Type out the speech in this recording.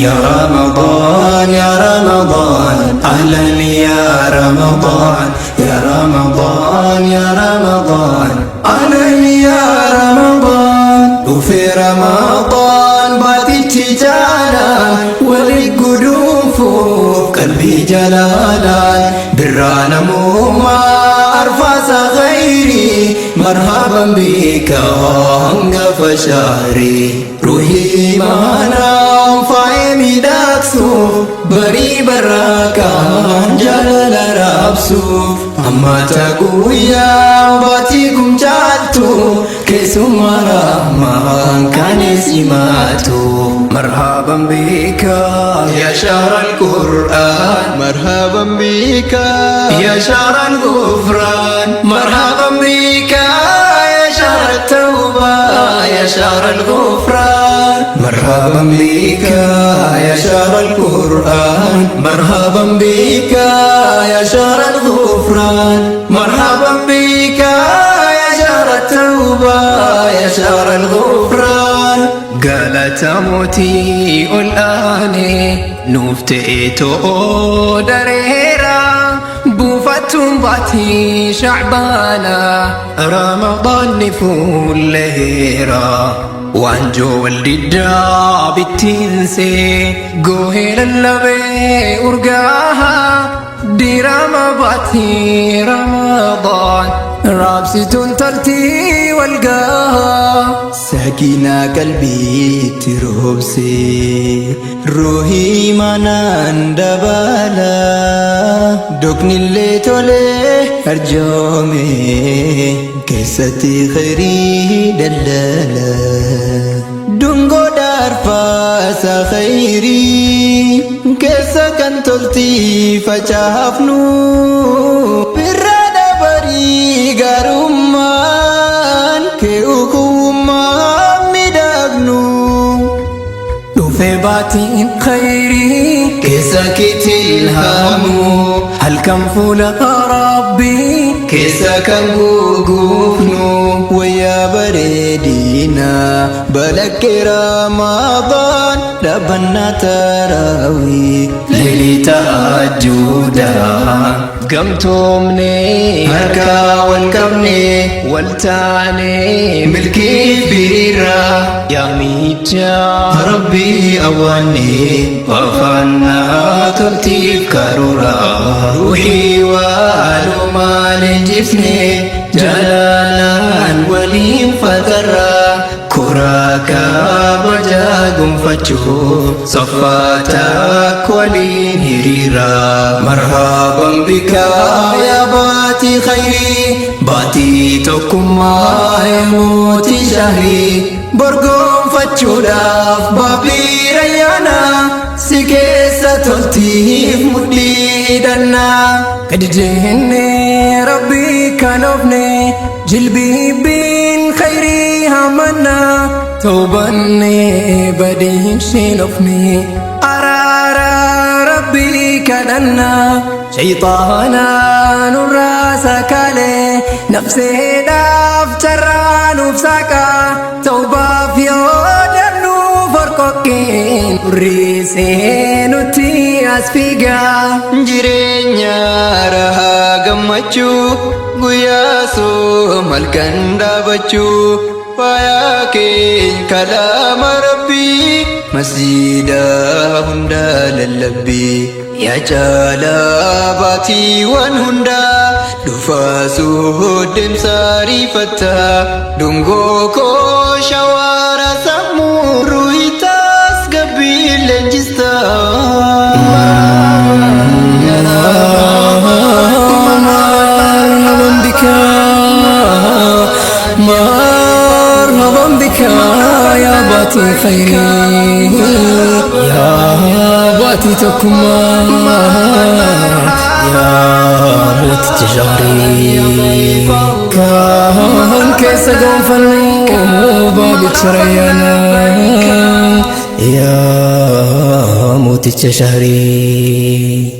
يا رمضان يا رمضان أهلا يا رمضان يا رمضان يا رمضان أهلا يا رمضان. وفي رمضان baatichi jaalaan wali guduunfuuf qalbii jalaalaan birraa namummaa arfaasa khayrii marhaban bika hangafa shahrii ruhii maanaan faayee miidhagsuuf barii barraaqaan jaalala raabsuuf hammaata guyyaa baatii kun caaltu keessummaa rahmaan kan simatu. مرحبا بك يا شهر القرآن، مرحبا بك يا شهر الغفران، مرحبا بك يا شهر التوبة، يا شهر الغفران. مرحبا بك يا شهر القرآن، مرحبا بك يا شهر الغفران، مرحبا بك يا شهر التوبة، يا شهر الغفران. Galata mootii ol aanee nuuf ta'eetoo dareera buufattuun baatii shacbaana ramadaanni fuulleera waanjoo wal diddaa bittiinsee goohee lallabee urgaaha dirama baatii ramadaan raabsituun tartii walgaha. Sakiinaa qalbiitti roobsee ruuhii manaan dabala doqnillee tolee arjoome keessatti khayrii daldala dungoo daarfaasa khayrii keessa kan toltii facaafnu birra dabarii gaarummaan kee ukuwummaan miidhagnu. Dhufe baatiin khayrii keessa keetti ilhaamu halkan fuula rabbii keessa kan guguufnu wayyaa bareedina balaqqee ramadaan dhaabbannaa taraawii leelii tahajjuuda gamtoomne harkaa wal qabne wal taane milkii biraa yaamicha rabbii awwaanne faafannaa toltiif karoora ruuhii waalumaan injifne jalalaan waliin fatarra koraa kabajaa gonfachuuf saffaataa waliin hiriira. Marhaban bika yaa baatii khayrii baatii tokkummaa mootii shahrii borgoonfachuudhaaf baabii rayyaana si keessa toltiif mudhii hidhannaa. Gadi jennee rabbii kan oofne jilbiibbiin khayrii hamannaa toobanne badiin shiinofne araara rabbii kadhannaa shayxaanaa nurraa sakaalee nafseedhaaf carraa nuuf saaqaa tawbaaf yoo dannu forqoqqeen urriisee nutti as fiigaa. Jireenya rahaa gammachuu guyyaa soom halkan dhaabachuu faayaa keenya kalaama rabbii masjiida hundaa lallabbii yaa caalaa baatiiwwan hundaa dhufaa suudeemsa ariifattaa dungoo koo shawaara sammuu ruhitaas gabbii leenjistaa. مرحبا بك مرحبا بك يا باتي خيري يا باتي تكما يا موت شهري كان كيس قنفلو بابي تريانا يا موت شهري.